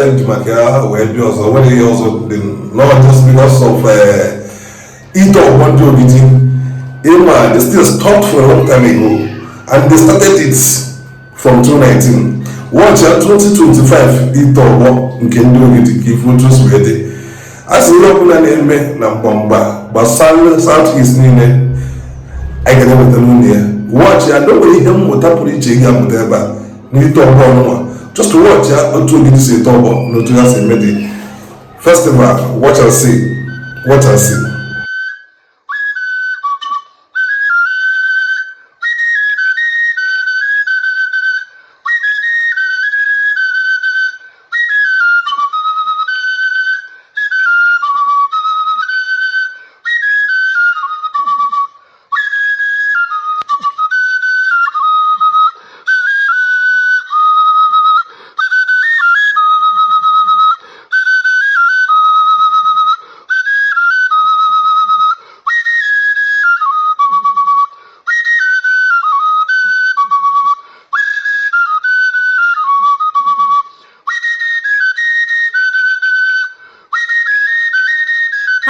m ji maka ya wee bịa ọzọ nwere ihe ọzọ dị not just because of ite ọgbọ ndị Ogidi. Ịma they still stopped for a long time ago and they started it from 2019. Watch ya 2025 ite ọgbọ nke ndị Ogidi ka ife otu si wee dị. A sị ihe ọbụla na-eme na mgbamgba gbasara South East niile anyị ga na-eweta n'ụlọ ya. Watch ya na o nwere ihe mmụta pụrụ iche ị ga-amụta ebe a n'ite ọgbọ ọnụnwa. Just watch ya otu Ogidi si ete ọgbọ na otu ha si eme the festival. Watch and see, watch and see.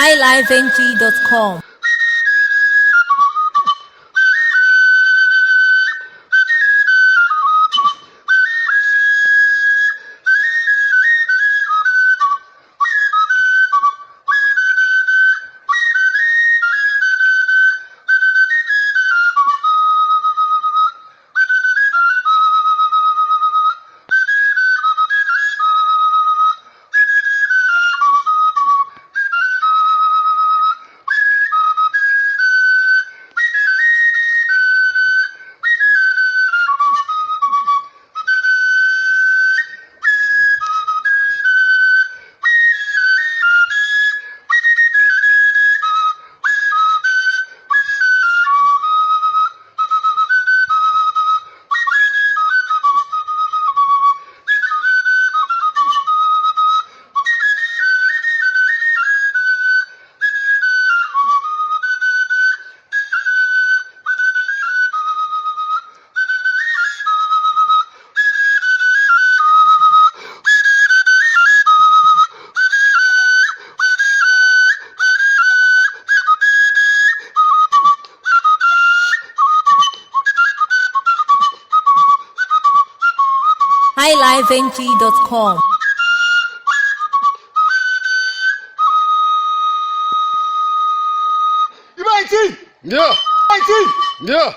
highlifeng.com. highlifeng.com. Yeah. Yeah.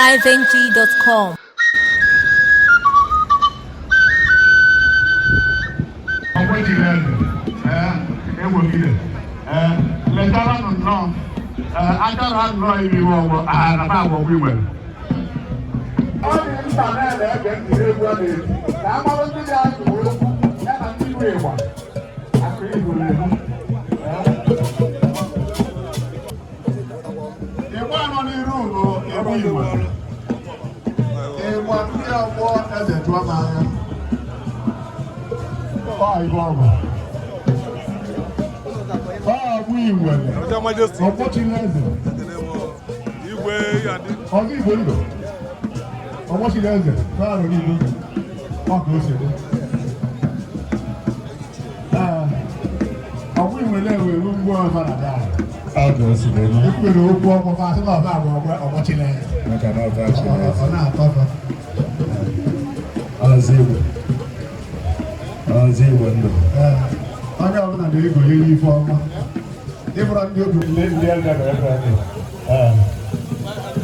highlifeng.com. Ọgbọ ejiri eze ee ewegide ee letara nụ nnọọ ee akara nnọọ iri iwe ọgbọ araba agwọgwọ iwere. Ọ dị mkpa na a na-ege ntị n'egwu a na-eti ka a mara ndị na-atụ okwu ya na ndị nwe ịgba akụ igbo na-egbu. Ịgba nọ n'iru bụ egwu Igbo. Ịgba ndị ọgbọ eze jụọ m anya. Ọ igwe ọ bụ. Ọ bụ Igwe. Ọgbọchila eze. Ọzọ Igbo ndụ. Ọgbọchiri eze, n'arọ niile, ọ ka o si dị. Ee, ọgbọ inwere ewe ewu mgbe ọzọ na daa. Ekwere okwu ọgbọ asị na ọzọ agba ọgbọ ọgbọchiri eze. Ọ na-atọ ụtọ. Ọzọ Igbo. Ọzọ Igbo ndụ. Ee, onye ọbụla na-egoli ife ọma. Ịbụrụ ndị obi ndị ndị elder na ebe anyị. Ee.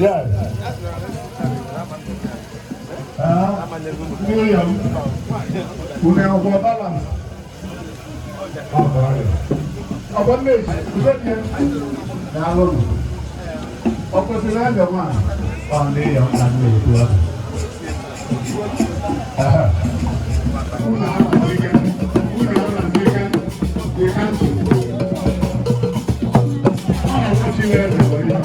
Yes. Ee, ndị ụyọ m, unu ọgwọ balance. Ọ bụ ọrịa. Ọgbọ nne echi, udo dị ya. Daalụ nụ. Ọ kwesịrị eze nwaanyị? Ọ ndị ịyọ m ka m na-ekwu ahụ. Ehe. Unu anọghị ike. Unu anọghị ike. The council. Ọ ọchịchị eze bụ ihe.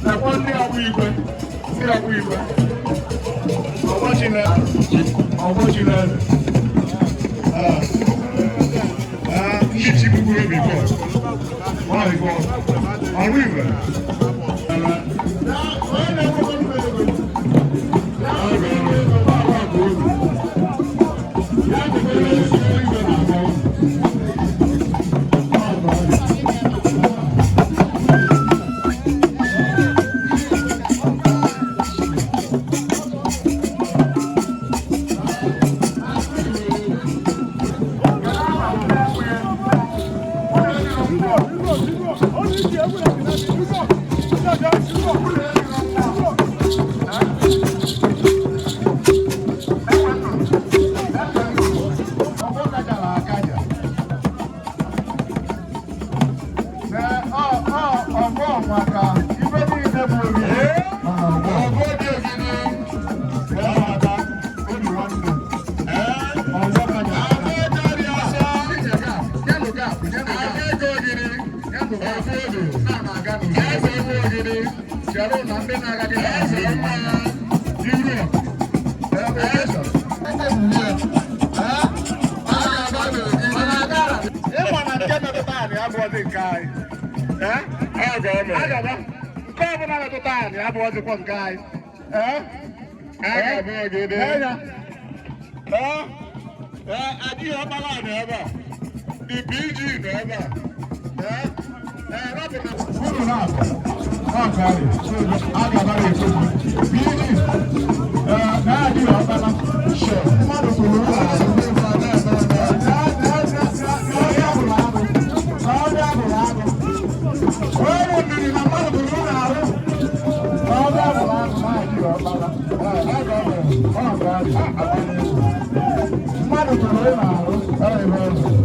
Nakwa ndị ọgbọ igwe, ndị ọgbọ igwe. Ọgbọ Chineke. Ee, ee, ndị chi gbugburu before. Ọ before. Ọrụ igwe. Nke ọbụla metụta anyị abụọzikwa nke anyị. Adịghị ọkpara nọ ebe a. The PG nọ ebe a. Unu na-abụ ọgarị agabara ekwu PG na-adịghị ọkpara mmadụ kwuru ụlọ ahụ. Onye mmiri na mmadụ kwuru ụlọ ahụ. Mmadụ tụrụ ị na-arụ.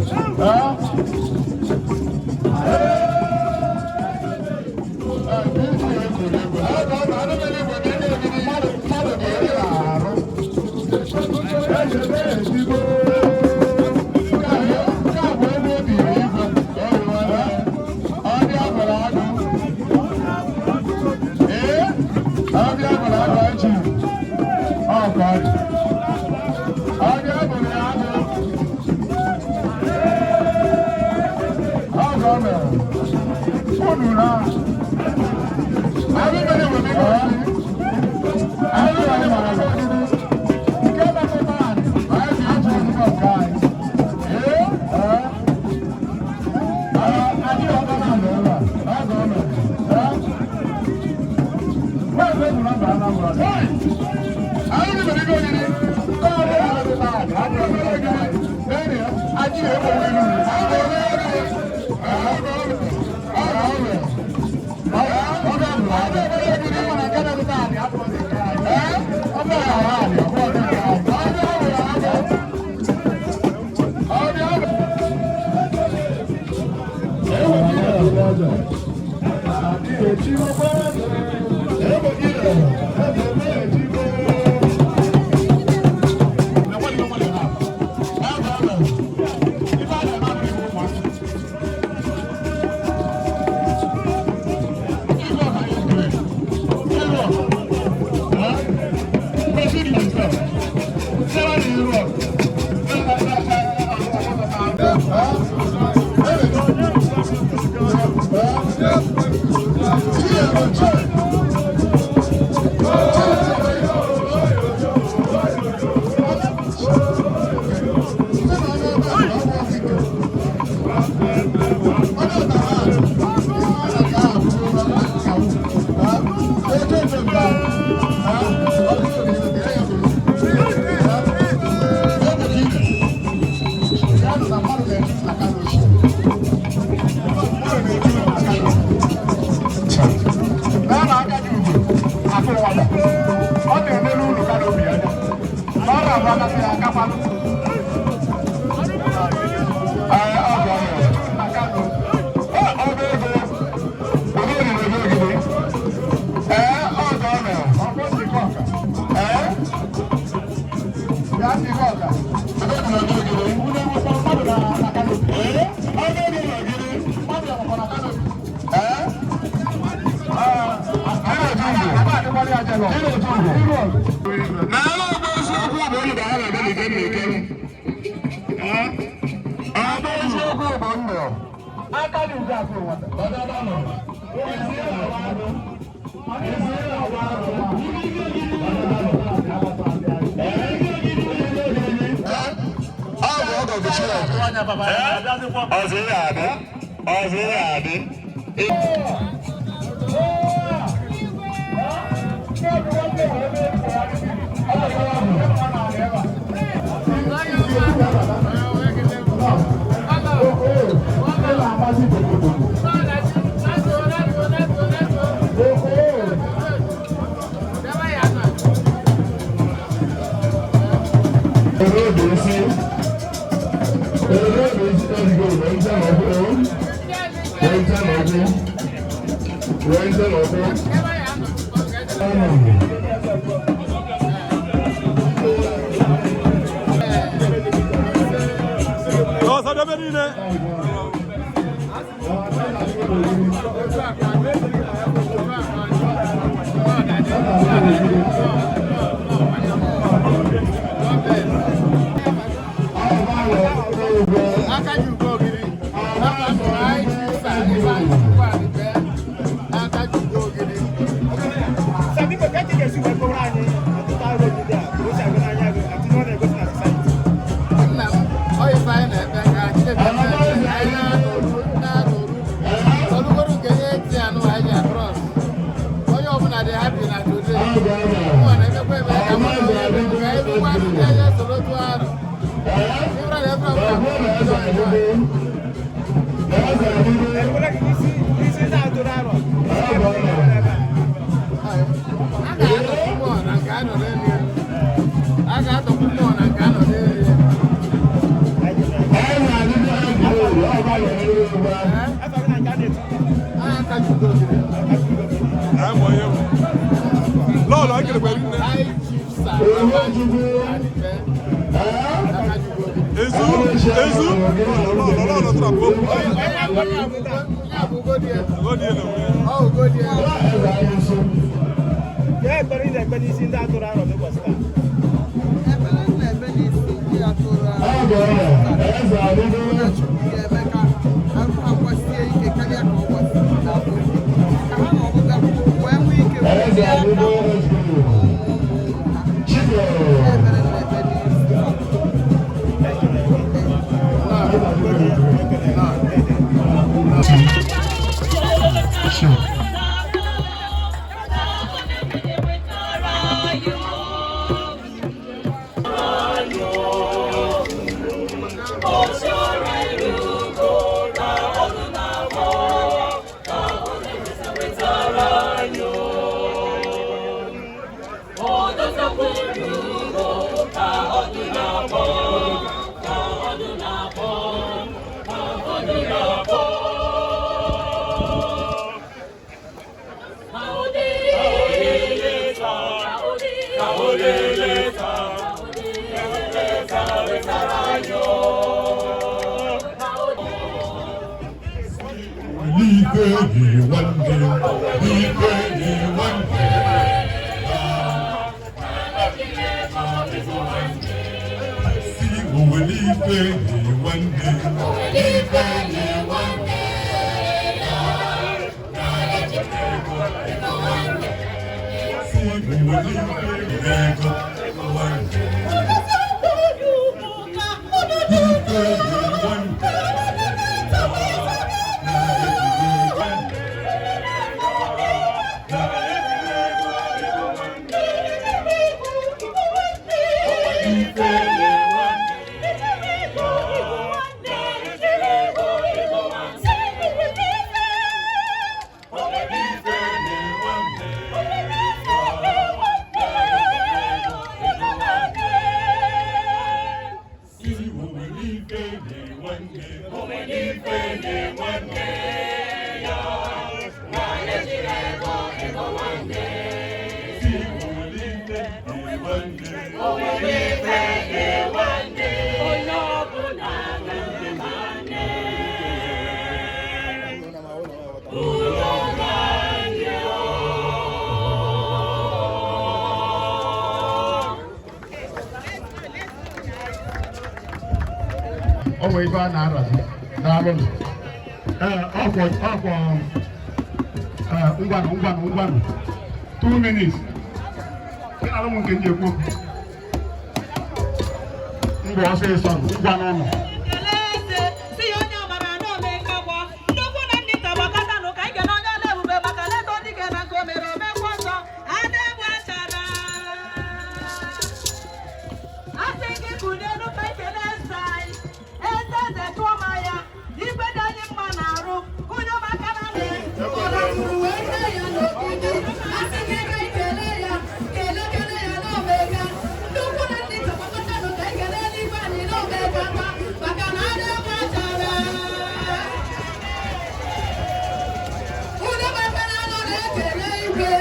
Ọ nwere ife a na-arazi. Daalụ. Ee, ọkwọ ọkwọ. Ee, ngwanụ, ngwanụ, ngwanụ, 2 minutes. Ị na-alụ m nke m ji ekwu okwu ngwa ọsịsọ. Ngwanụ ụnụ. Eze si ya onye ọbara na omekagbo ndị ukwu na ndị nta gbakọtanụ ka anyị ga onye ọla ebube maka leta dike na nke o mere omekwa ọzọ ada egbu achara. Asị gị kụlielu ka anyị kelee eze anyị, eze eze tụọ ma ya igwe dị anyị mma na-arụ onye ọmaka na ụlọ ruru wee tee ya n'ogige. Asị gị ka anyị kelee ya, kelee, kelee ya na omega. Ndị ukwu na ndị nta gbakọtanụ ka anyị kelee n'igwe anyị na omega kwa maka na ada egbu achara. Ụlọ maka na anọ na-ekele igwe,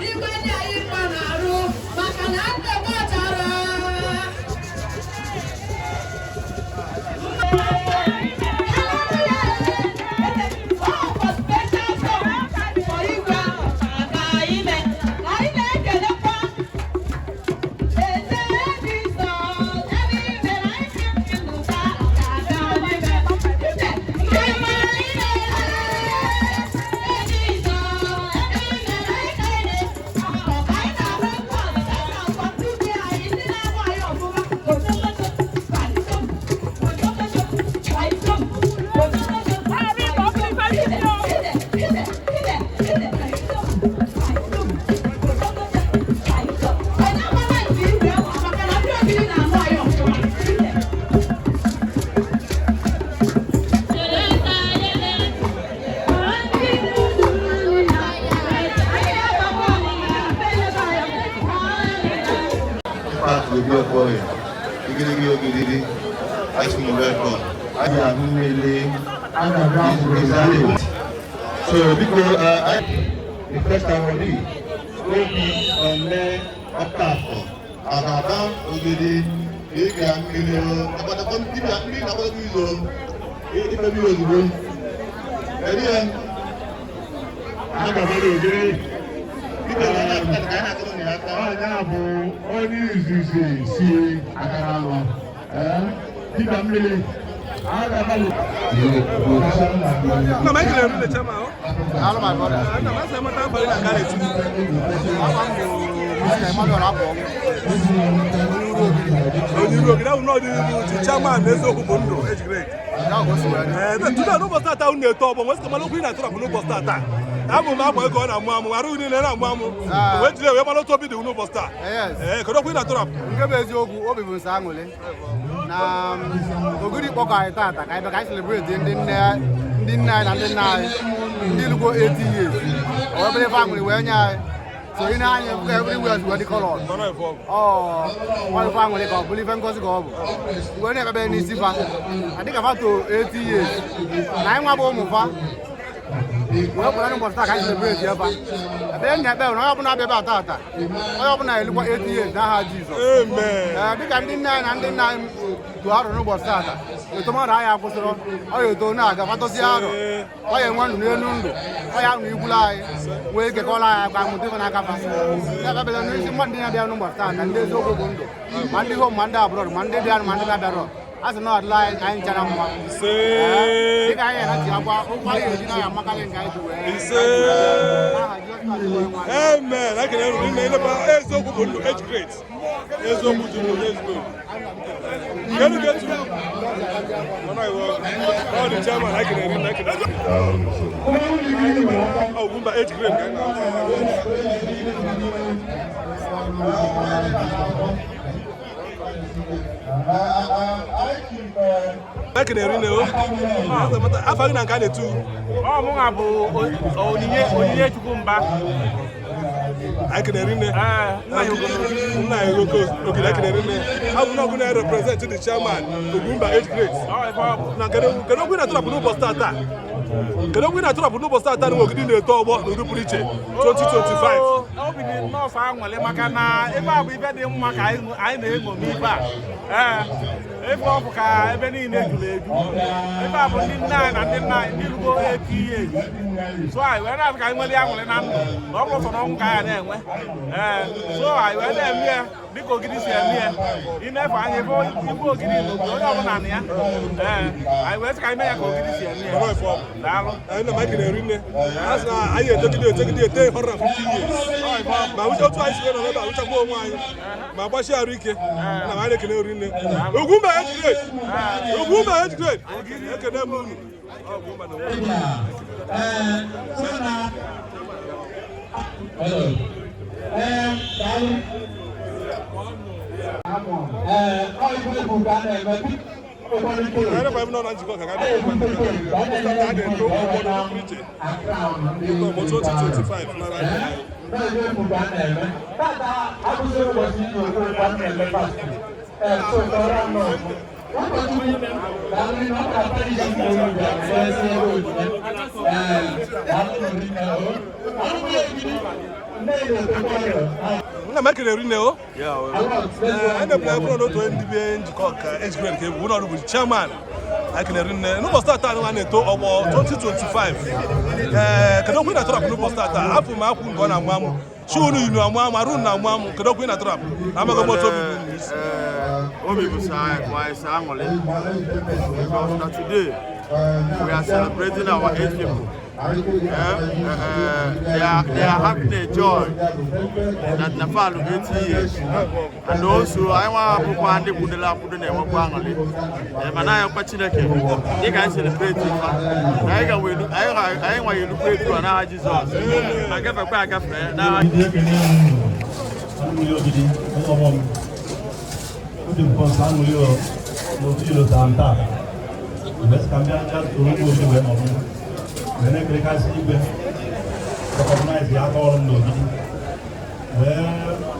igwe dị anyị mma na-arụ maka na ada egbu achara. Impact will be ọkpọrọ igirigi ogiriri ice cream, welcome. Anyị ahụ niile. So biko, the first awardee, Obi Ome Okafor Agaba Ogidi ịga mmiri akpatakwa dibịa mmiri na-akpatakwa izo ikpebi ozugbo eri ya. Agabara ogiri. Biko, na anyị na-akụrụ na ya aka. Onye a bụ onye izizi si akara alụ. Ee, dibịa mmiri agabara. Na ma ekele m lecha ma ọ. Hello, my brother. Na ma sị amata abalị na gara etu. Afa m bụ Mr. Emmanuel Abọ. Onye iru ogide ahụ n'ọdị iru ji chairman n'eziokwu bụ ndụ ejigre. Ya ka o si wee dị. Ee, tutu n'ụbọchị tata unu na-eto ọgbọ nwesị kamala okwu ị na-atụrapụ n'ụbọchị tata. Abụ m akwa ego ọ na-amụ amụ arụ niile na-amụ amụ. Wee jiri wee mara otu obi dị n'ụbọchị taa. Yes. Ee, kedu okwu ị na-atụrapụ? Nke bụ eziokwu, obi bụ nsọ aṅụrị na Ogidi kpọkọ anyị tata ka anyị bịa ka anyị celebrate ndị nne anyị na ndị nna anyị ndị lugo 80 years. O wee bụrụ ife aṅụrị wee nye anyị. So ị na-anya everywhere wee dị colored. Nọrọ efe ọgwụ. Ọ ife aṅụrị ka ọ bụrụ, ife ngozi ka ọ bụ wee na-ekpebe n'isi fa adịka fa to 80 years na anyị nwa bụ ụmụ fa wee kwere n'ụbọchị taa ka anyị celebrate ebe a. Ebe na ekpe na onye ọbụla abịa ebe a tata, onye ọbụla elukwa 80 years n'aha Jizọs. Amen. Ee, dịka ndị nne anyị na ndị nna anyị tụọ arọ n'ụbọchị tata, eto mmadụ anyị akwụsịrọ ọ ya eto na-aga fatọsi arọ, ọ ya enwe ndụ n'elu ndụ, ọ ya nụ ikwulu anyị nwee ike kọọrọ anyị aka mụta ife n'aka fa ya bịabịara n'isi mmadụ ndị na-abịa n'ụbọchị tata, ndị eziokwu bụ ndụ, ma ndị home, ma ndị abroad, ma ndị bịarụ, ma ndị na-abịarọ. A sị na ọ dịla anyị nchara mma. Ise. Dịka anyị na-eti akwa ụkwụ anyị eji na ya amakarị nke anyị ji wee Ise. n'aha Jizọs. Amen. Anyị kelere unu nne ịnekwa eziokwu bụ ndụ age grade. Eziokwu dị ndụ ezigbo. Kedu ka etu? Ọ iwu ọ dị chairman anyị kelere nne anyị kelere. Ọ Ugwumba age grade ka anyị na-ahụ. Anyị kelere nne o. Afọ gị na nke a na-etu. Ọ mụnwa bụ Onyinye Onyinye Chukwumba. Anyị kelere nne. Ee, nna ya Ugwumba. Nna ya oke ogige anyị kelere nne. Abụ na ọgụ na-represent the chairman Ugwumba age grade. Ọ ife ọ bụ. Na kedu kedu okwu ị na-atụrapụ n'ụbọchị tata? Kedu okwu ị na-atụrapụ n'ụbọchị tata na Ogidi na-eto ọgbọ n'ụdị pụrụ iche 2025? Obi dị nnọọ aṅụrị maka na ebe a bụ ibe dị mma ka anyị na-eṅomi ibe a. Ee, ebe ọ bụ ka ebe niile juru eju. Ebe a bụ ndị nne anyị na ndị nna anyị ndị rugo 80 years. So anyị wee na-asị ka anyị nwere aṅụrị na ndụ na ọ bụrụ sọ na ọnwụ ka anyị na-enwe. Ee, so anyị wee na-eme ya dịka Ogidi si eme ya. Ị na-efe anya ebe ibe Ogidi na onye ọbụla na ya. Ee, anyị wee sị ka anyị mee ya ka Ogidi si eme ya. Ọrụ ife ọ bụ. Daalụ. Anyị na Mike na-eri nne. A sị na anyị etogide etogide ete 150 years. Ma uche otu anyị si wee nọ ebe a wụchakwa onwe anyị ma gbachi arụ ike na anyị na-ekene ori nne. Ugwumba age grade. Ugwumba age grade. Ekene m unu. Ọ Ugwumba na onwe. Anyị nakwa ebe nọ na njikọ ka ga na-ekwu a na-eto ọgbọ n'ụdị pụrụ iche. Eto ọgbọ 2025 nara anyị. Nna m ekele rinne o. Anyị na-ebula ebụrụ n'otu onye ndị be njikọ ka age grade ka ebu ụlọ ọrụ bụ chairman. Anyị kelere nne n'ụbọchị tata anyị na-eto ọgbọ 2025. Ee, kedu okwu ị na-atọrapụ n'ụbọchị tata? Afọ m akwụ nke ọ na-amụ amụ chi unu yinu amụ amụ arụ unu na-amụ amụ. Kedu okwu ị na-atọrapụ na amaghị m otu obi bụ unu isi? Obi bụ sọ anyị sọ aṅụrị because na today we are celebrating our age people. They are having a joy that na fa alụ 80 years, and also anyị nwa akwụkwọ ndị kwudoro akwudo na-enwekwa aṅụrị. Mana anyị kwa Chineke dịka anyị celebrate fa na anyị ga-welu anyị nwa elukwa etu a n'aha Jizọs ma gafekwa agafe n'aha. Ogidi, ekene m unu. Aṅụrị Ogidi, onye ọgbọ m. Obi m kọnsọ aṅụrị o n'otu ilo taa taa. Mgbe sị ka m bịa bịa soro ụmụ Ogidi wee nọrọ wee na-ekerekasị igwe recognize ya aka ọrụ m n'Ogidi. Wee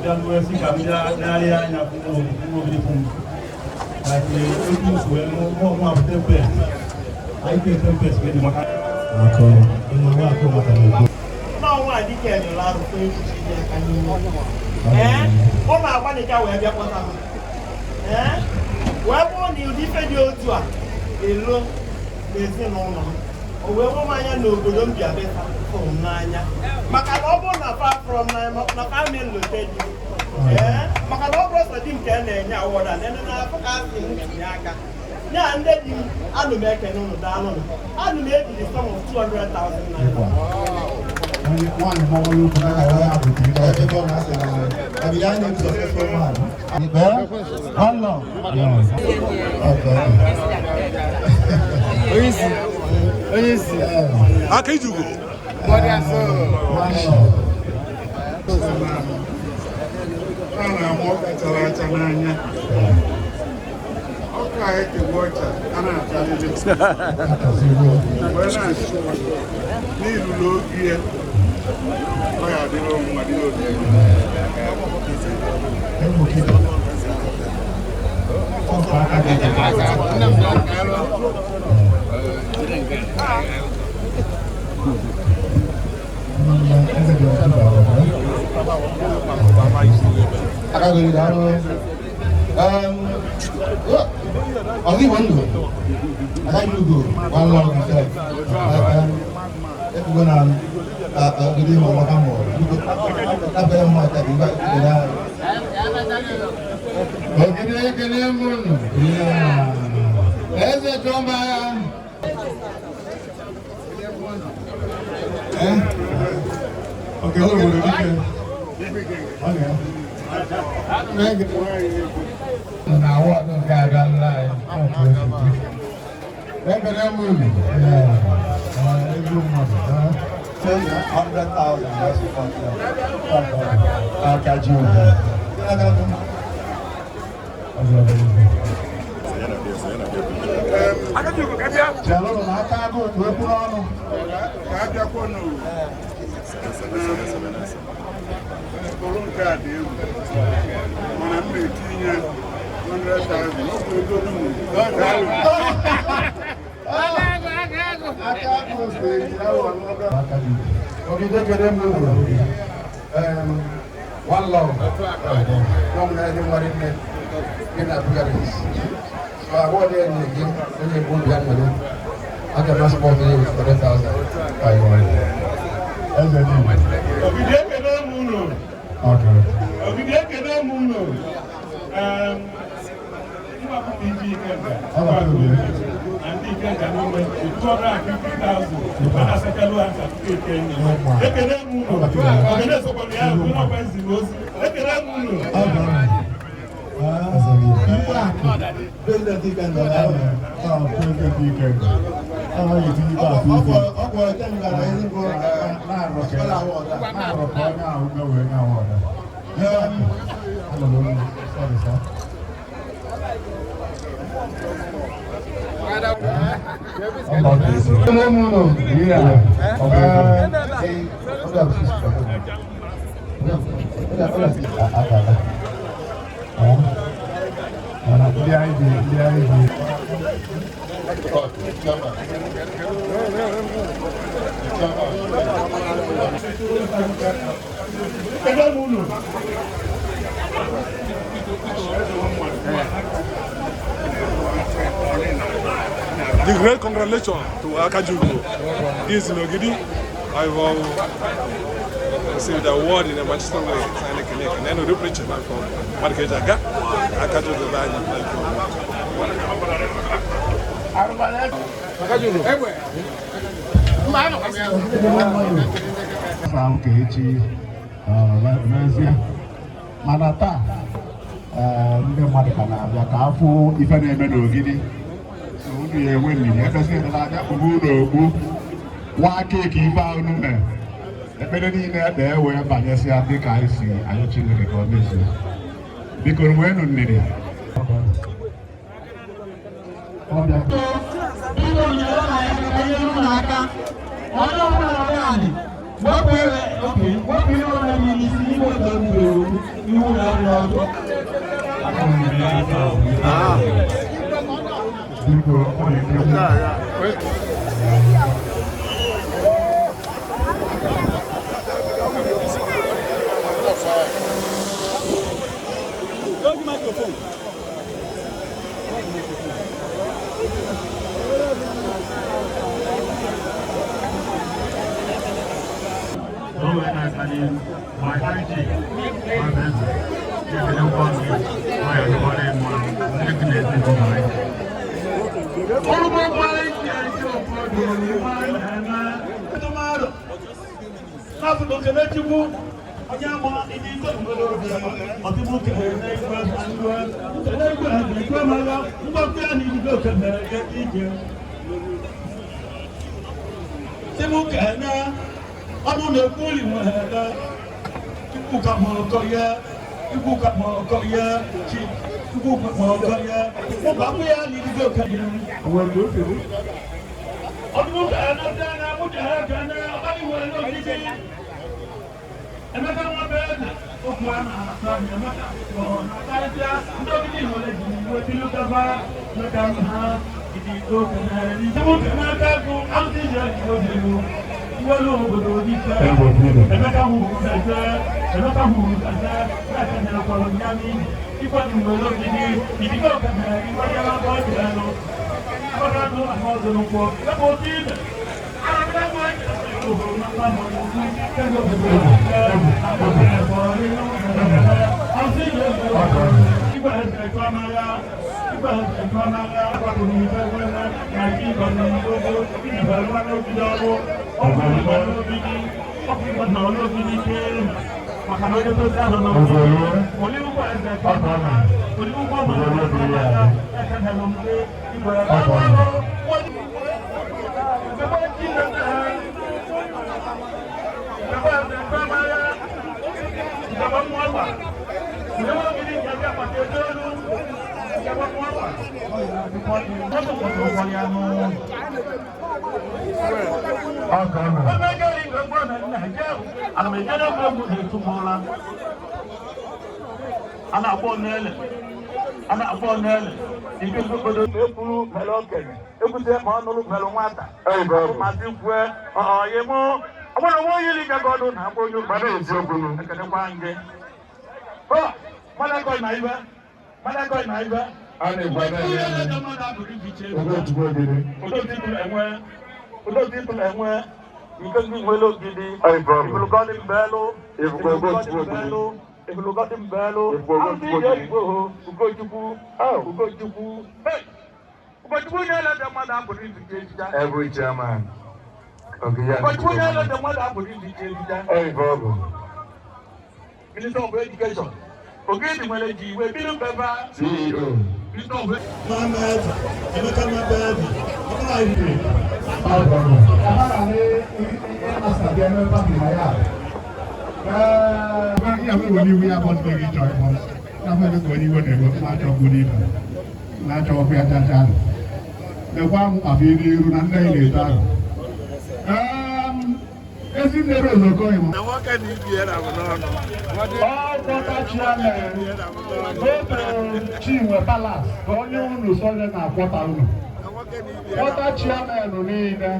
bịa wee sị ka m bịa legharịa anya fụ ụmụ Ogidi fụ m. Like etu m si wee mụ mụ abụ tempest. Anyị ke tempest wee dị maka akụ ịnwe akụ maka na N'ọnwa a dike nyụrụ arụkwa echichi dị aka n'ime. Ee, ọ na-agbalịka wee bịakwata m. Ee, wee bụrụ na ụdị ife dị otu a elo n'ezinụlọ m, o wee nwe m anya n'obodo m bịa beta fụrụ m n'anya, maka na ọ bụrụ na fa fụrụ m n'anya na fa lote di. Ee, maka na ọ bụrụ sọ di m ka a na-enye awọda na na-afụ ka asị m tinye aka ya ndị di m. Anụ m ekene ụnụ, daalụnụ. Anụ m ebiri sum of 200,000 naira. Nwaanyị mmanwụ ukwu na ya bụ ebe ọ na-asị na ọbịa anyị na successful man. One love. Okay. Onye isi aka iji ugo. One love. Ọ na-ama ọka chara acha n'anya. Ọka a ekewa ọcha a na-achalili wee na-achị n'ilulu oge ya ọ ya adịrị mma dị n'obi. Akagori, daalụ. Ọzọ Igbo ndụ, agaghị ugo, one love himself. Ekwugo na Ogidi ma ọgbaka mbọ, biko, abịa mma ka igwe ekele ahụ. Ogidi, ekele m unu. Eze chọma ya. Okay, obodo dike. Ọ na ya. Na award nke abịala anyị. Ekele m unu. Ezigbo mmadụ. 100,000. That's what. Aka ji ụgwọ. Chelụrụ na aka agụụ ka okwu n'ọnụ. Mkpụrụ nke a dị egwu, mana m na-etinye 100,000 okwu ego dum. Aka agụụ si Ogide kele m unu. One love. N'ọmụ na ndị nwere nne gị na Bugarist. So award ya nye gị onye bụ obi aṅụrị. Aga m asọpọtụ ya with 100,000. Eze dị. Ogidi ekene m unu. Okay. Ogidi ekene m unu. Mma PG Ikenga. Na ndị Ikenga n'onwe 250,000. A na-asachalụ ha certificate enyi. Ekene m unu. Ogene sokwara ya bụ n'ọkwa nziri ozi. Ekene m unu. President Ikenga. President Ikenga. Ọ yi tinye ibe afọ ife. Ọ gwara Ikenga na ezigbo Na-arọ ka onye ahụ wee nye award. Alụrụ m. Sorry, sir. Ekele m unu. Ndị anyị ji ndị anyị ji. Ekene m unu. The great congratulations to Akajugo. This in Ogidi. I've received the award in the Manchester way. And then we preach from Markejaga. Akajugo. Ahụ ka echi n'ezie, mana taa ndị mmadụ ka na-abịa ka afụ ife na-eme n'Ogidi, so unu ya enwe ndidi ebezi na-abịa kpụbu unu okpu nwa keeki ife ahụ unu mee ekpere niile ekpe wee banyesịa dịka anyị si ayọ Chineke ka ọ mezuo. Biko nweenụ ndidi. Biko, ọ na-ekwu. Ekwuru mere okenye ekwute ma ọ nụrụ mere nwata mazi kwue ọyị mụ ọgbọrọ nwa onye iri ọdụ na akpọ onye ụkpara ekenekwa nge na ibe na ibe enwe nke ndị nwere ogidi ifulugọdị mbelụ ifulugọdị mbelụ Ugochukwu Ugochukwu Ugochukwu nyere mmadụ abụrụ izicha ezicha. Every chairman. Ugochukwu nyere mmadụ abụrụ izicha ezicha. Minister of Education. Ogidi nwere ji iwe bido mbeba. CEO. Minister of Mohammed Emeka Mohammed Abdullahi. Chinwe Palace ka onye unu sonye na-akwọta unu kwọta chairman niile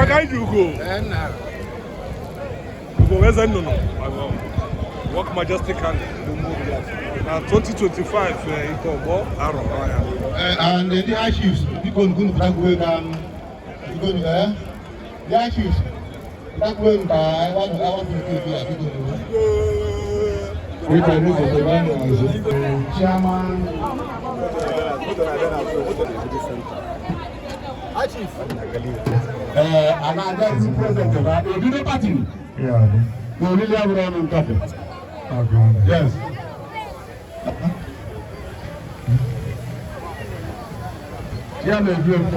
Aka iji ugo. Ugo eze nnụnụ. Work majestically. Na 2025 ike ọgbọ arọ ya. And the high chiefs, biko nkunu pụtakwuwe ka biko the high chiefs pụtakwuwe ka awapụ nke obi a biko Chairman. Ana-aga president ba Obido party. Na oriri abụrụ ọnụ nkafe. Yes. Ya na-ebu ebu.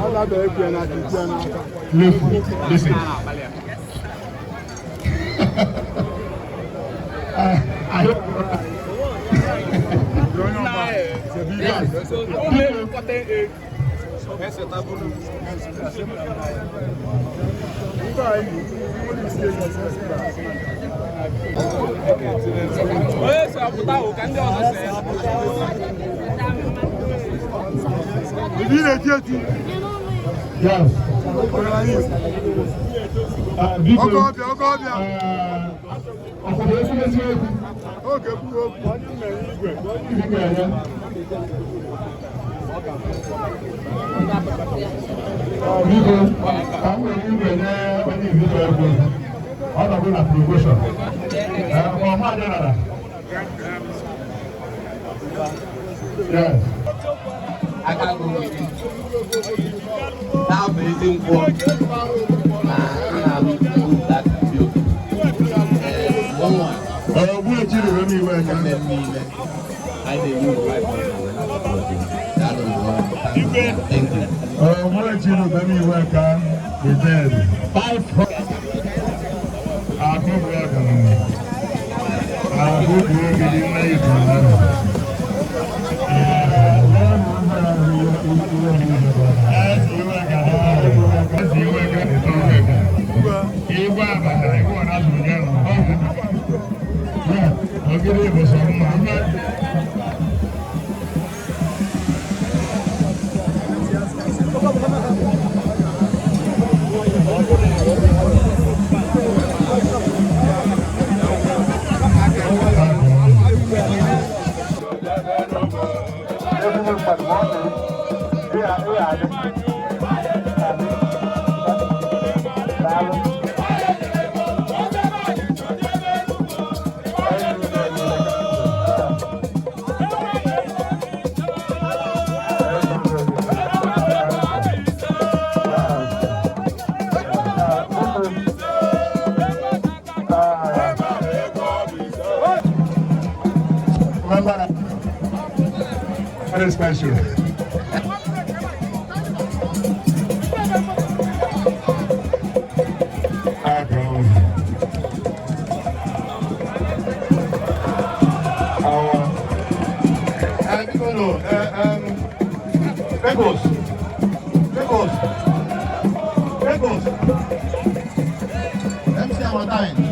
Lefu. Listen. I hope. Yes. Biko, ka m were igwe nye onye izizi egwu. Ọ nọbụ na promotion. Ọma adịrara. Yes. Aka gị na-abụ ezi nkwọ na nna m Ogbu echiri wee n'iwe aka. Mmemme niile anyị na-enye uru. Thank you. Ogbu echiri wee n'iwe aka. The dead. Akụbụ ọgaranya. Akụbụ ogidi nne Igbo ahụ. Igwe abata, igwe ọ na-azụ gị nọ. Ogidi bụ sọ mma. Remember that. Very special. Lagos, Lagos, Lagos. MC our time.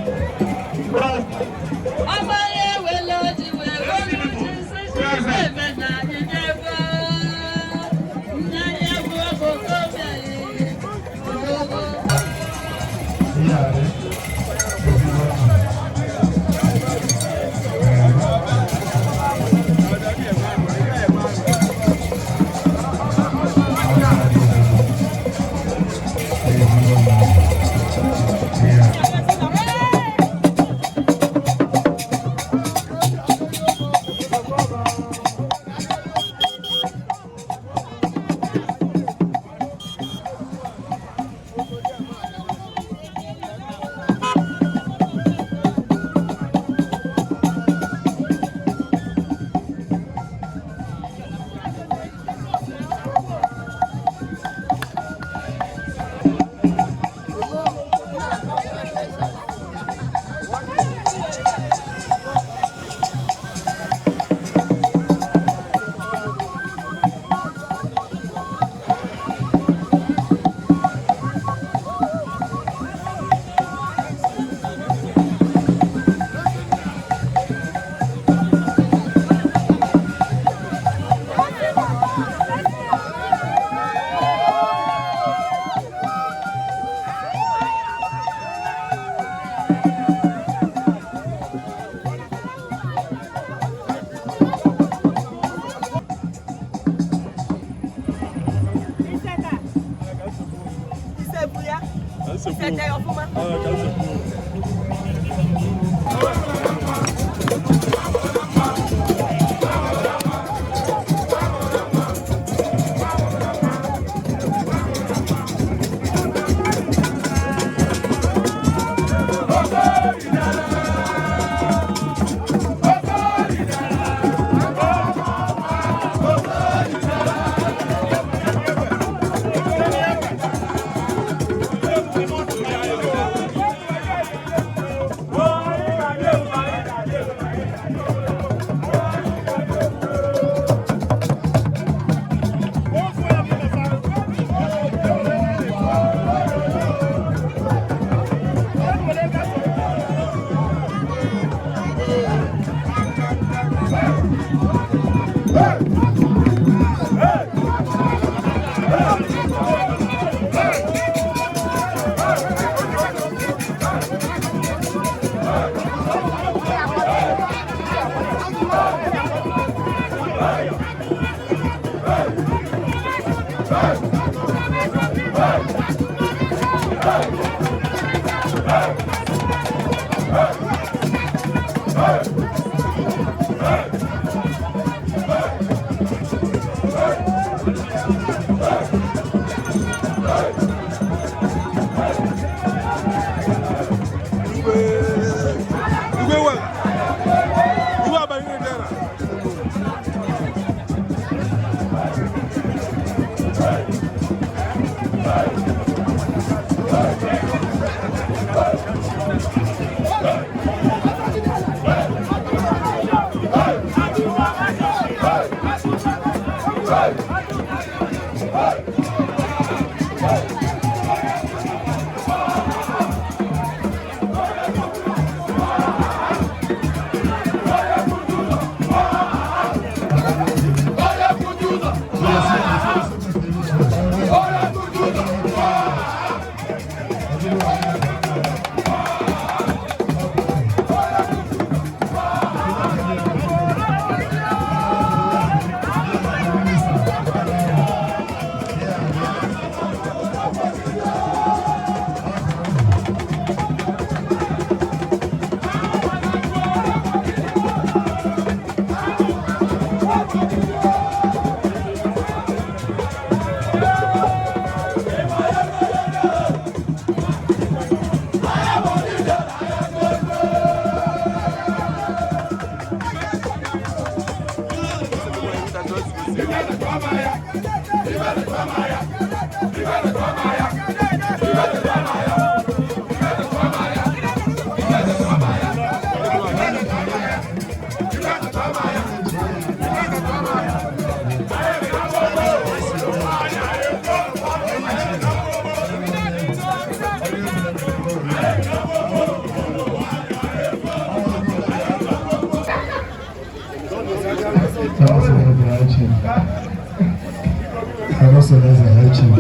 I'm also as a high chief.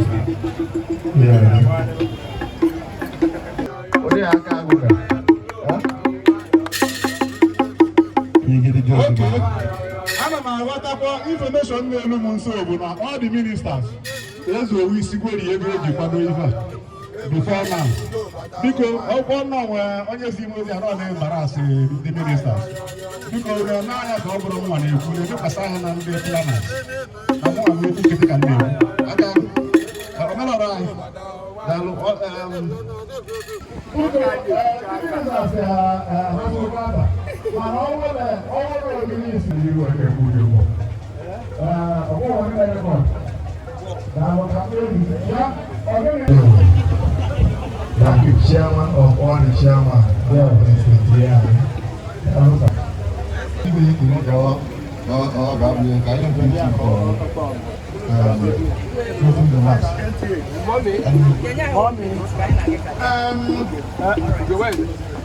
Yeah. Okay. Ana m aghọtakwa information na-elu m nso bụ na all the ministers ezuowu isi gweri ego eji kwado ife a before now. Biko ọkwọ nna nwee onye si ime ozi anọ na-embarasị ndị ministers. Biko rịọ n'anya ka ọ bụrụ nwa na-ekwu na-emekwasị anya na ndị planners na mụ nwa okwu nkịtị ka m na-ekwu. Aka omenala anyị daalụ. The chairman of all the chairman, there is the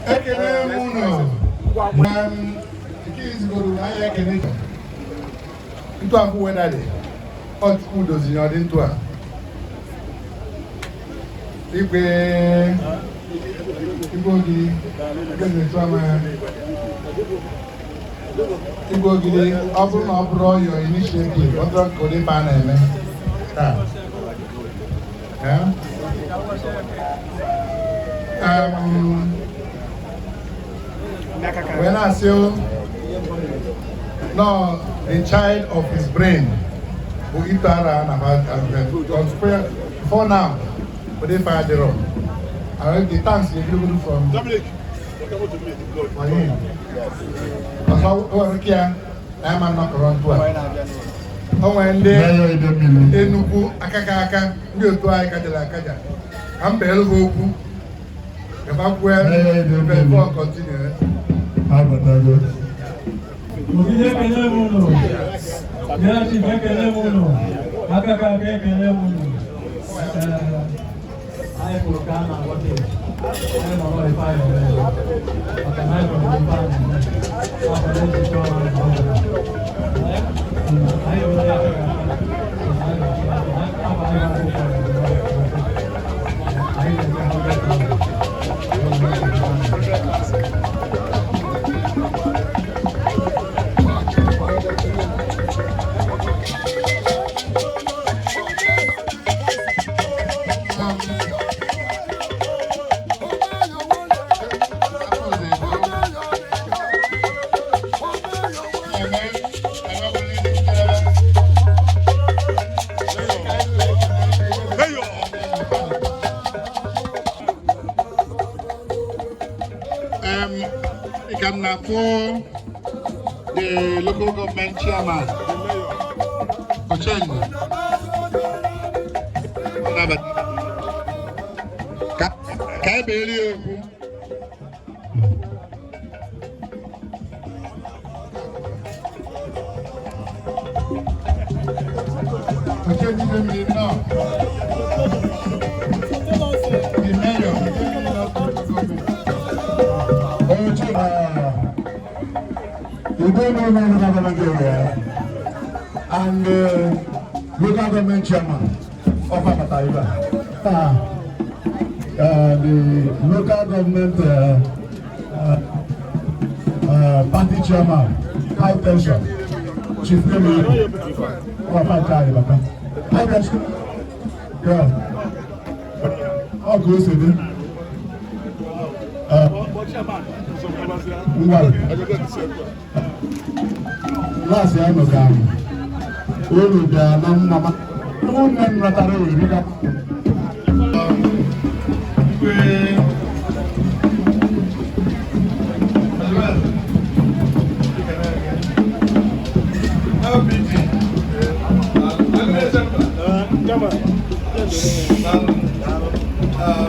Ekele m unu. Nke izigoro na anyị ekele ntụ ahụ wedadị ọchukwu doziri ọdị ntụ a igwe igwe ogidi etu ama igwe ogidi. Ọ bụrụ na ọ bụrụ ọyọ initiative ọ bụrụ ka ụdị a na-eme taa. When I say no, the child of his brain, who itara and before now, but if I did wrong, I will the thanks you do from Dominic. For him. I'm not around to. O nwere ndị Enugu akaka aka ndị otu anyị kajara akaja ka m beelu ha okwu gabakwue before continue. Ogidi ekele m unu. Bịa chief ekele m unu. Aka ka aka ekele m unu. Anyị kwuru ka a na-aghọta anyị nọrọ ife anyị mere maka na anyị kwuru ife anyị na-eme akwado nzukọ ọrụ anyị anyị were ya aka aka anyị akwụkwọ anyị na-eme. Ka m na-afụ the local government chairman Ochenyi ka ka ebe eri okwu. Ochenyi Idemili nọ, the mayor, Idemili North local government. You don't know local government area and local government chairman of Abataiba. The local government party chairman, high tension, Chief Kemi, of Abataiba. High tension. Yeah. All goes to them. Last year, I unu bịa na mma ụmụnne m natara oriri. LPG. Chairman.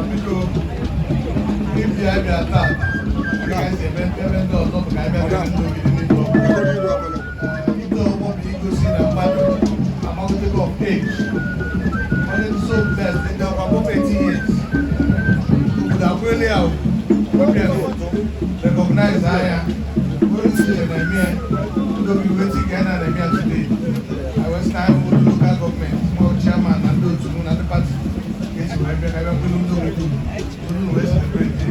Biko, ịbịa ịbịa taa dịka anyị si eme ebe ndị ọzọ bụ ka anyị bịa ndị Ogidi n'ịtọ ite ọgbọ bụ igosi na mmadụ amagotego of age, onye so best ndị ọkwa above 80 years obodo akwụele ya wepịa n'ụtụ recognize anya onye si na-eme ya. Ndị Ogidi wee ka anyị na-eme ya today. I was time with local government small chairman na ndị otu na ndị party esi wee bịa ka ebe kwelu ndị Ogidi unu wee celebrate.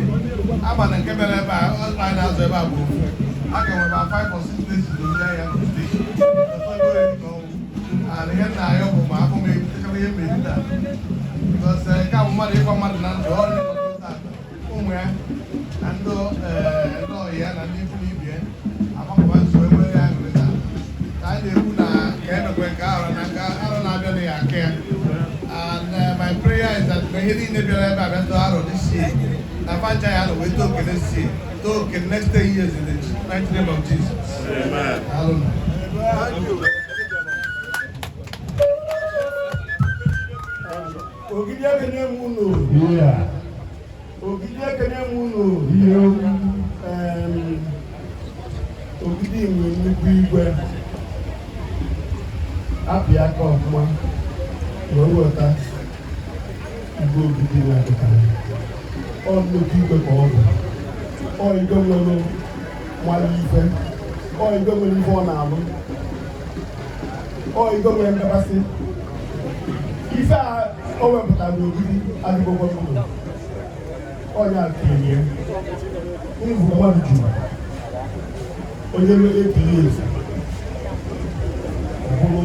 Ama na nke bịara ebe a anyị na-azụ ebe a bụ ofu a ka nwere about 5 or 6 places n'obodo anyị nọ today. And ihe nna anyị bụ ma afọ m ebutechara ihe mmeri taa because nke a bụ mmadụ ịgwa mmadụ na ndụ ọrụ ụmụ ya na ndị ọyị ya na ndị ikwu na ibe ya agbakọba nso enwere ya aṅụrị taa ka anyị na-ekwu na ka emekwe nke arọ na nke arọ na-abịa na ya aka ya. And my prayer is that na ihe niile bịara ebe a bịa tụọ arọ this year na fancha ya na wee too oke next year, too oke next 10 years, in the mighty name of Jesus. Amen. Daalụ. Ogidi ekene m unu. Ogidi ekene m unu. Ogidi nwe nnukwu igwe. Apị aka ọfụma wee weta igwe Ogidi na-adịka. Ọ nnukwu igwe ka ọ bụ. Ọ igwe nwere nwale ife. Ọ igwe nwere ife ọ na-alụ. Ọ igwe nwere nkabasị. Ife a o wepụtara n'Ogidi adịghịkwa n'ụlọ. Ọnya tinye unu bụ mmadụ juru onye nwere 8 years ọ bụrụ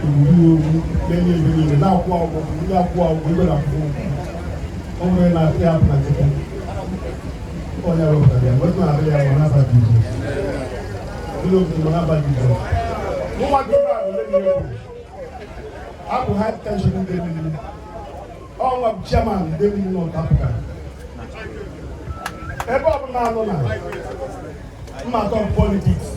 owuru owu na-enye ebe niile na-akwụ agwọ ndị akwụ agwọ igwe na-akwụ ụgwọ ọ nwere na-asị ya na nkịta. Ọnya wepụtara ya wetụ na-arị ya ma n'aba Jizọs ndị obodo ma n'aba Jizọs. Nwa gị a ole na-egwu abụ high tension ndị mmiri ọnwa bụ chairman ndị mmiri North Africa ebe ọbụla anọ na mmatọ politics.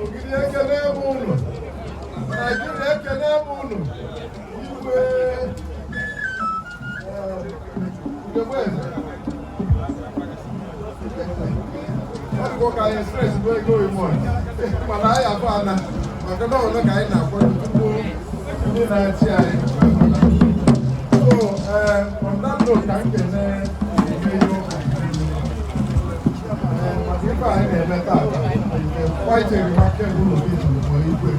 Ogidi ekele m unu. Naijiria ekele m unu. Igwe Ugegbe eze. Ọ dịkwa ka anyị stress bụ ego imo mana anyị abụọ ana maka na ọnụ ka anyị na-akwado tupu ndị na-achị anyị. So on that note, ka m kene ihe maka ife anyị na-eme taata, quite a remarkable occasion for Igwe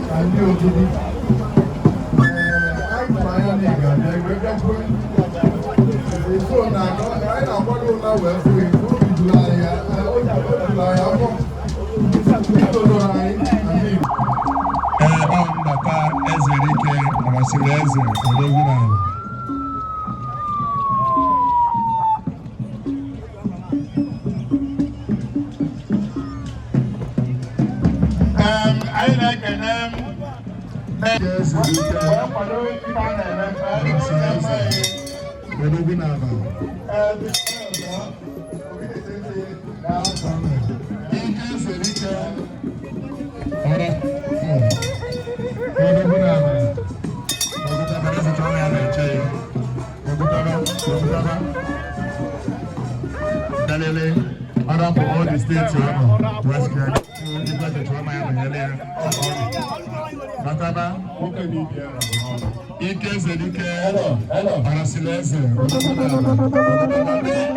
na ndị Ogidi. Anyị tụrụ anya na ị ga-abịa igwe bịakwuo so na anyị na-akwado ụna wee fụ obi juru anyị obi juru anyị afọ itozoro anyị na ndị Igbo. Ee, ọ mbata Ezerike masịrị eze odogwu n'ala. Anyị na-ekene Ezerike masịrị eze odogwu n'ala. Ike Ezerike ọra odogwu n'ala. Ogutaba eze chọrọ ya na-eche ya. Ogutaba, ogutaba. Dalele, ọrapụ all the states ọ nọ. West Grand. Igwe eze chọrọ ya nọnyere ya. Bataba. Ike Ezerike ọrasịrị eze odogwu n'ala.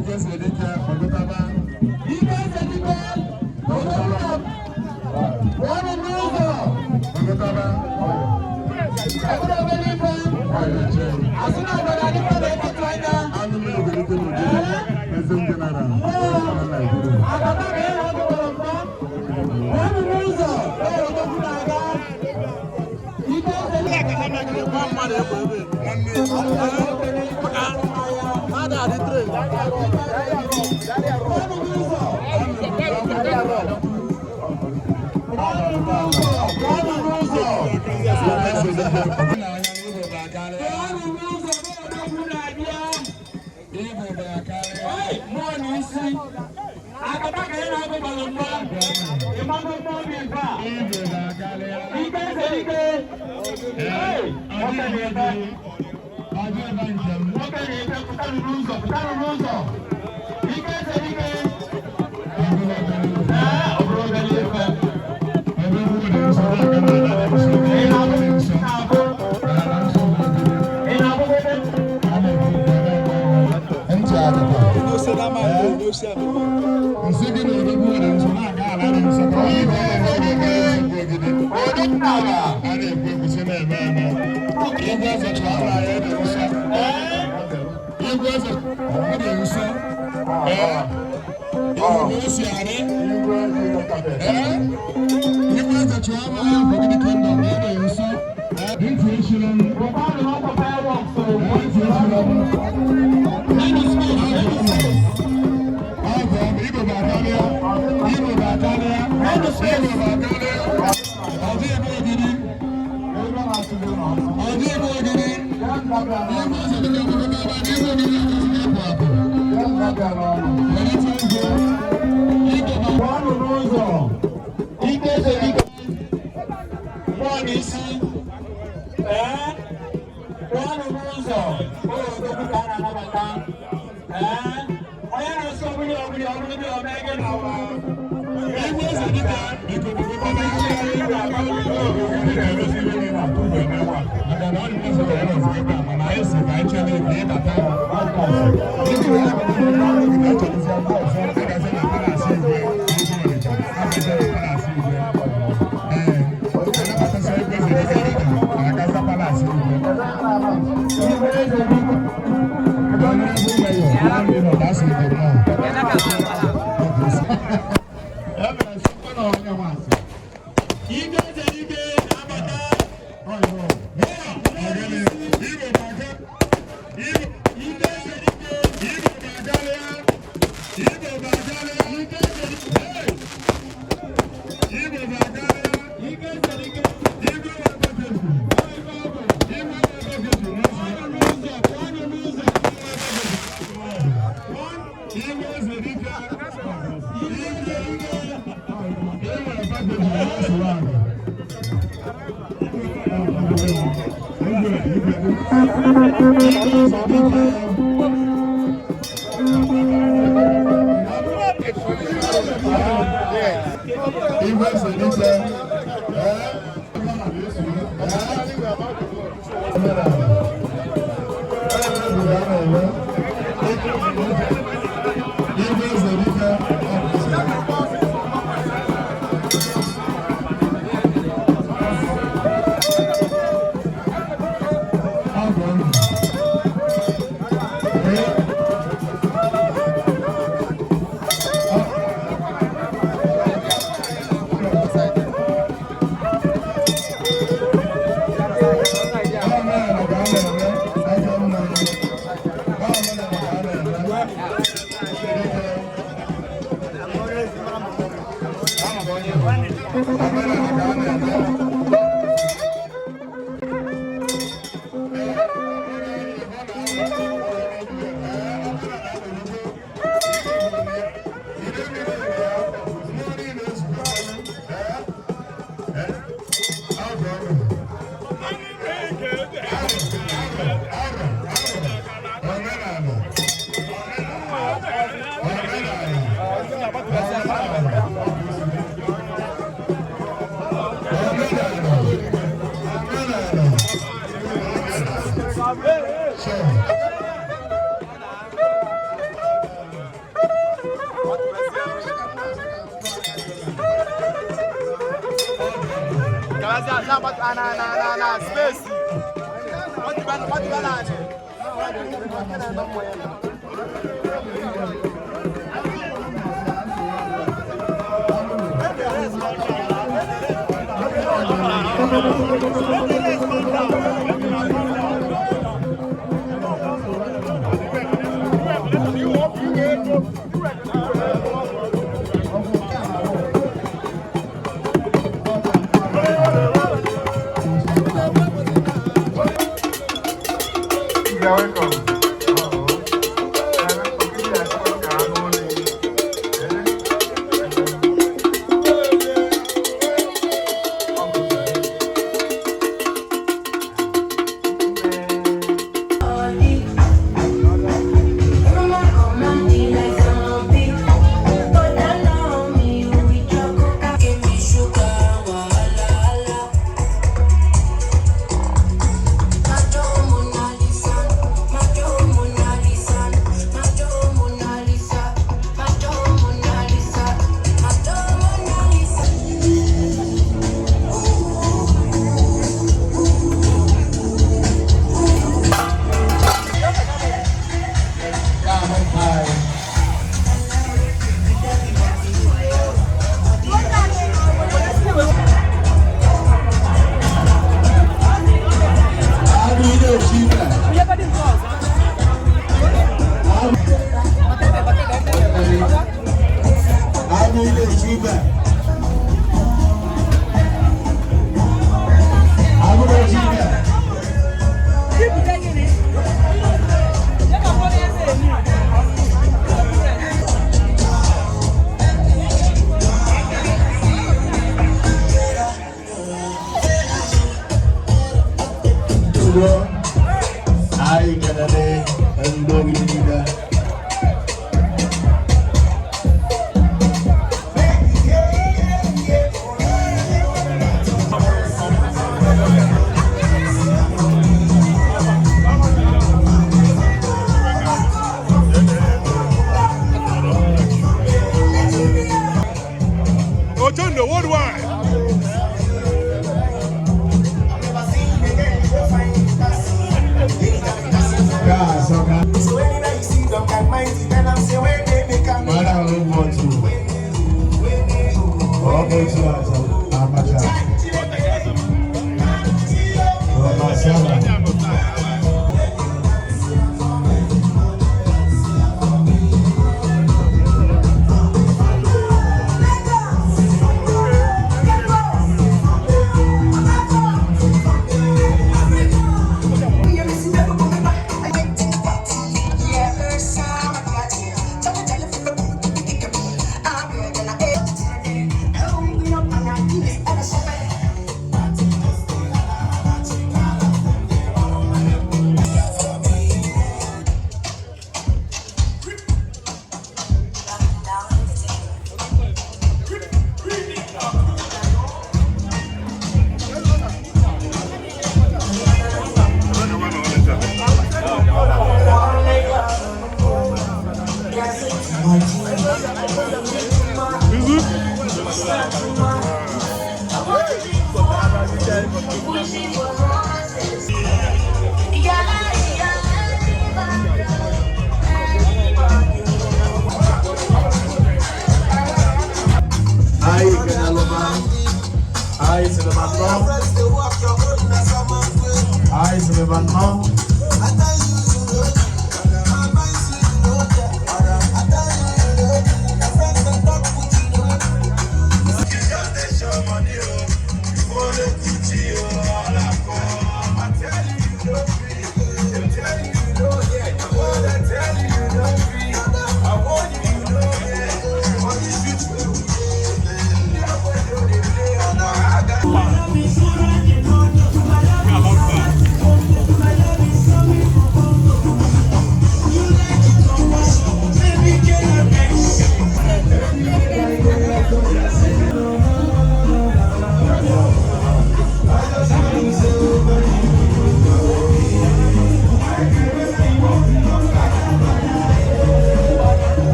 Ogutaba. Ike Ezerike ogutaba. Ogutaba. Anụ mmiri Ogolite n'Ogidi, President General. Welcome. Mona Lisa, my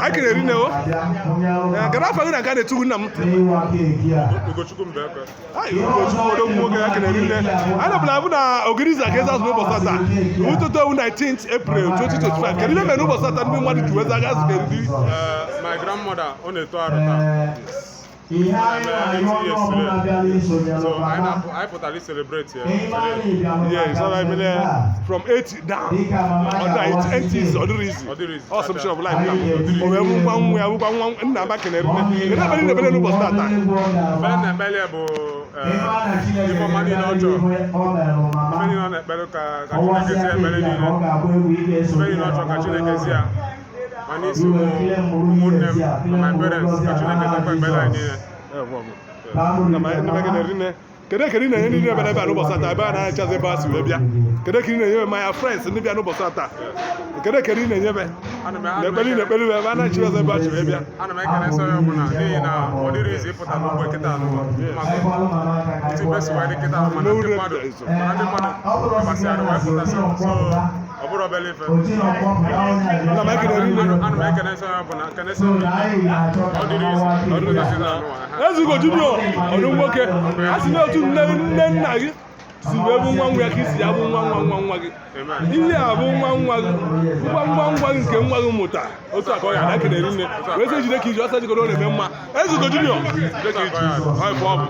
Anyị kere rinne o. Gara afọ gị na nke a na-etugu nna m. Ugochukwu Mbekwe. Ayi, Ugochukwu odogwu nwoke, a kere rinne. Anyị nọbụla abụ na Ogiriza ka eze azụ n'ụbọchị taa. Ụtụtụ ewu 19th April 2025. Kedu ihe mere n'ụbọchị taa ndị mmadụ ji weza aga azụ ka eriri? My grandmother, ọ na-eto arụ taa. Ihe anyị na-arịọ onye ọbụla bịara isonyere So mama anyị pụtara celebrate ya. Yeah, it's all right, man. From 8 down. Under 8 80s, ọ dịrị easy. Ọ submission of life now. O wee bụkwa nwa ya, bụkwa nwa nna m kenere nne. Kedu ebe niile ebele n'ụbọchị taa? Ekpere na-ekpere ya bụ ife ọma niile ọ chọrọ. Ife niile ọ na-ekpere ka Chineke zie ekpere niile. Ife niile ọ chọrọ ka Chineke zie ya. Ma n'isi ụmụnne m na my parents, ka Chineke zakwa ekpere anyị niile. Nna m kenere nne. Kedu ekele ị na-enye ndị niile bịara ebe a n'ụbọchị taa, ebe a na-achazi ebe a si wee bịa? Kedu ekele ị na-enye my friends ndị bịa n'ụbọchị taa? Kedu ekele ị na-enyebe? Na ekpere ị na-ekpere ebe a na-achị ọzọ ebe a si wee bịa? Ana m ekele nsọ ya ọbụla n'ihi na ọ dịrị izi ịpụta n'ugbo kịta n'ụwa. Maka otu ibe si wee dị kịta, mana ndị mmadụ gbasịara wee pụta, so ọ bụrụ obere ife. Ana m ekele rinne. Ana m ekele nsọ ya ọbụla, ekele nsọ ya ọ dịrị izi Ọ dịrị izi na Ezugo Junior, ọdụ nwoke, a sị na otu nne nne nna gị si wee bụ nwa nwa ya ka isi ya bụ nwa nwa nwa nwa gị. Ihe a bụ nwa nwa gị, nwa nwa nwa gị nke nwa gị mụta otu a ka ọ ya na ekele rinne. Wee sị jide ka iji ọsọ jikọrọ ọ na-eme mma. Ezugo Junior, jide ka iji ọ ife ọ bụ.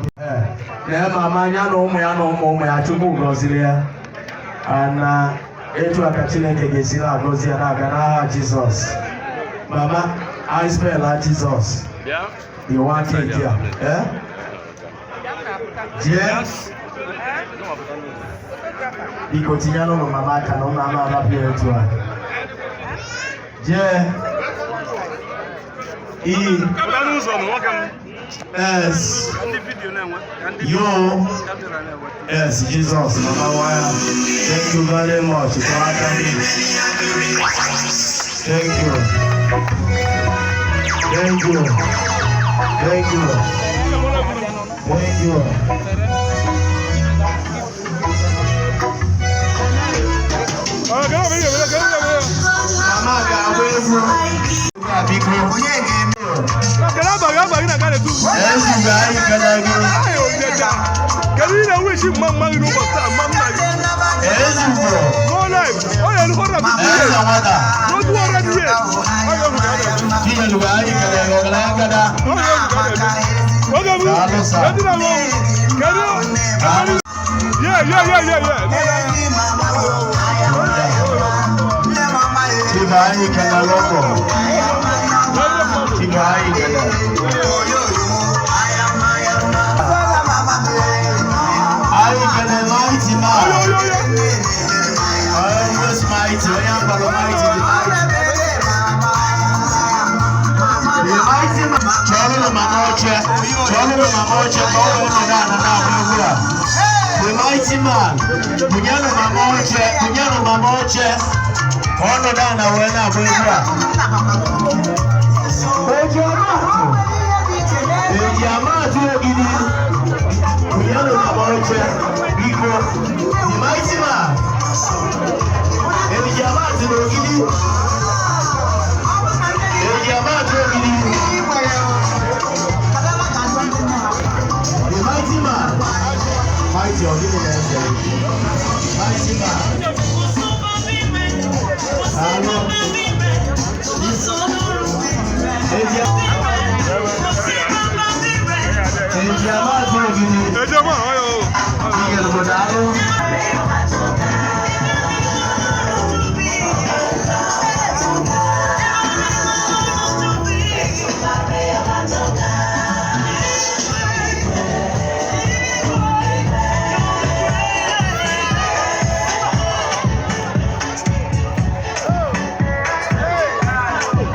Lee mama ya na ụmụ ya na ụmụ ụmụ ya, Chukwu gọziri ya. Na etu a ka Chineke ga-esi na-agọzi ya na-aga n'aha Jizọs. Mama, I spell Jizọs. Iwa keeki a. Eh? Jee. Biko tinyere ụmụ mama aka na ụmụ ama arapụ ya etu a. Jee. E S U S Jesus, Mama Waya. Thank you very much. Thank you. Thank you. Thank you. Thank you. Isi mma mma gị n'ụbọchị taa, mma nna gị. Ezugbo. No life. Ọ ya elu 150 years. Eze nwata. No 200 years. Ọ ya elu ka a na-eme. Chinyere anyị kelere ọgaranya ngada. Ọ ya elu ka a na-eme. Oge bụ, Daalụ sir. kedu na ọnwụ? Kedu? Yeah, yeah, yeah, yeah, yeah. Chief anyị kelere ụmụ. Chief anyị kelere. Anyị kelere mighty man. Always mighty, onye akpọrọ mighty dị mighty. The mighty man. Chọọrọ mama oche, chọọrọ mama oche ka ọ wee nọdụ ala na-agba egwu a. The mighty man, bunyenụ mama oche, bunyenụ mama oche ka ọ nọdụ ala wee na-agba egwu a. Eji amaatụ, eji amaatụ Ogidi, bunyenụ mama oche, biko. The mighty man, eji amaatụ n'Ogidi, eji amaatụ Ogidi. The mighty man, mighty Ogidi na-eze, mighty man. Daalụ. Eji amaatụ Ogidi. Eji amaatụ, ọ ya o. Chinyere bụ daalụ.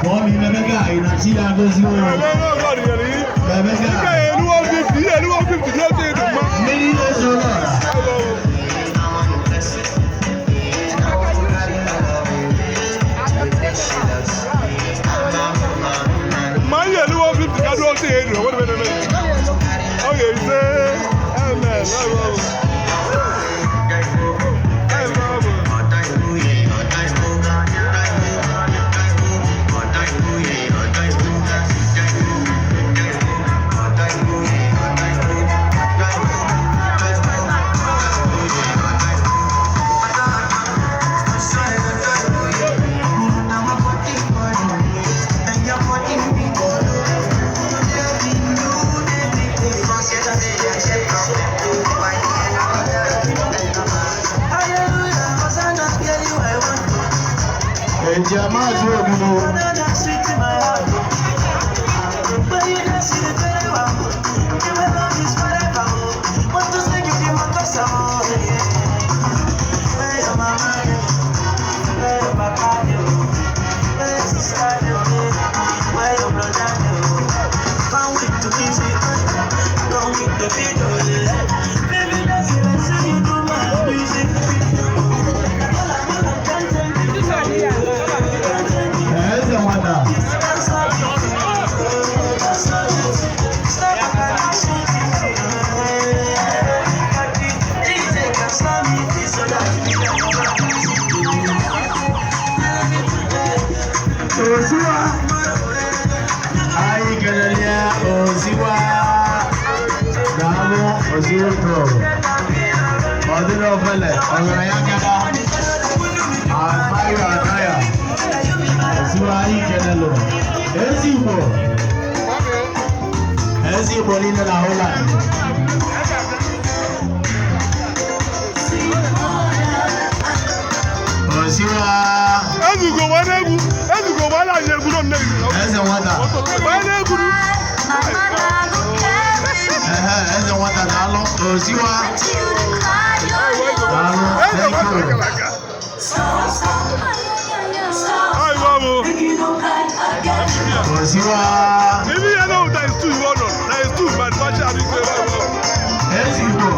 Mọ̀mí Mẹ́mẹ́gà ìrántí agọ́sí wọn. Mẹ́mẹ́gà. Mmiri ezo lọ́ra. Ma ihe elu 150 ka dụọ ọtị elu, ọ nwere eme. Ọ ga-ese. Amen. Eji amaatụ Ogidi. Eze nwata. Oziwa. Anyị kelere ya Oziwa. Daalụ Oziwa bro. Ọ dịrị ofele, ọgaranya ngada. Amaghị adaya. Oziwa anyị kelelụ. Ezi Igbo. Ezi Igbo niile na Holland. Oziwa. Ezugo nwa n'egwu, ezugo nwa na-anyị egwu nọ nne gị. Eze nwata. Nwa n'egwu. Ehe, eze nwata daalụ. Oziwa. Daalụ. Eze Thank nwata you. kara aka. Ayi wa bụ. Oziwa. Ibi ya na times two you wan times two but fachi abi kwe wa wa. Ezi Igbo.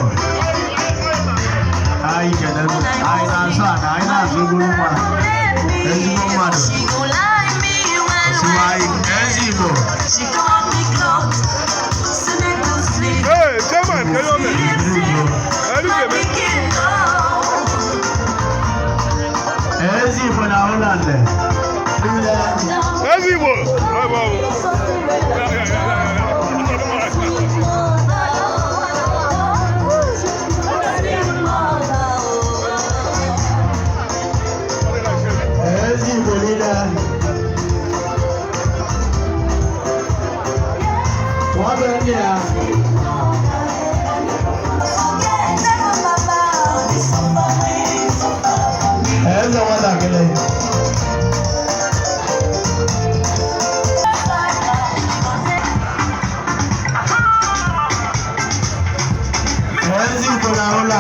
Anyị kelere. Anyị na-azụ ana, anyị na-azụ obere nwa. Ezigbo mmadụ. Oziwa anyị. Ezi Igbo. Hey, chairman, can you hear me? Elu keme. Ezi Igbo na Holland. Ezi Igbo. Ayi wa bụ.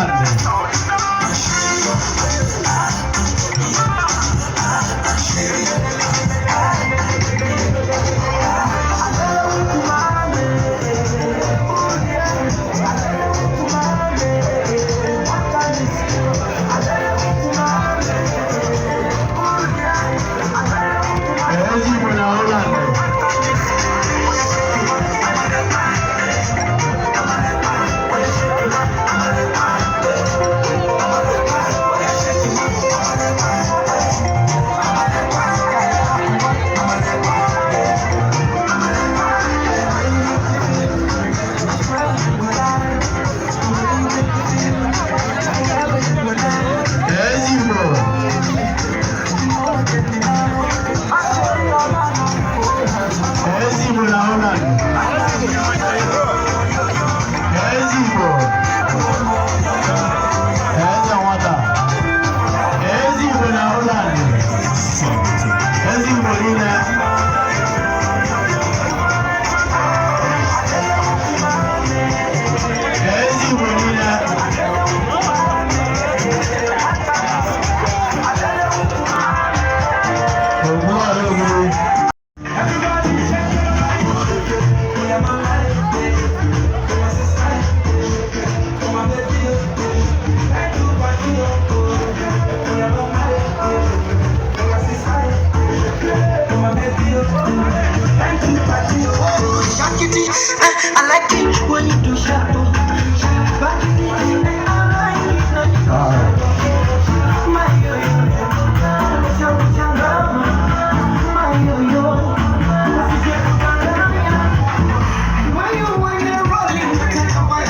Holland. Ezi Igbo na Holland. Ezi Igbo. Ezi Igbo na Holland. Ezi Igbo. Eze nwata. Ezi Igbo na Holland. Ezi Igbo niile. Ezi Igbo niile. Ogbuọra Ogiri. I like it when you do sharp. Back it, I like it when you do sharp. My yo yo, my yo yo, when you when you're rolling, my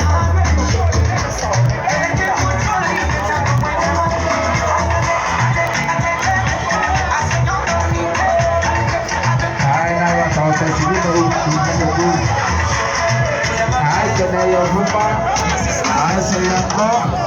Anyị na-aghọta ọchịchị dịka otu nsogbu. Anyị kene ya ọfụma. Anyị sị ya nnọọ.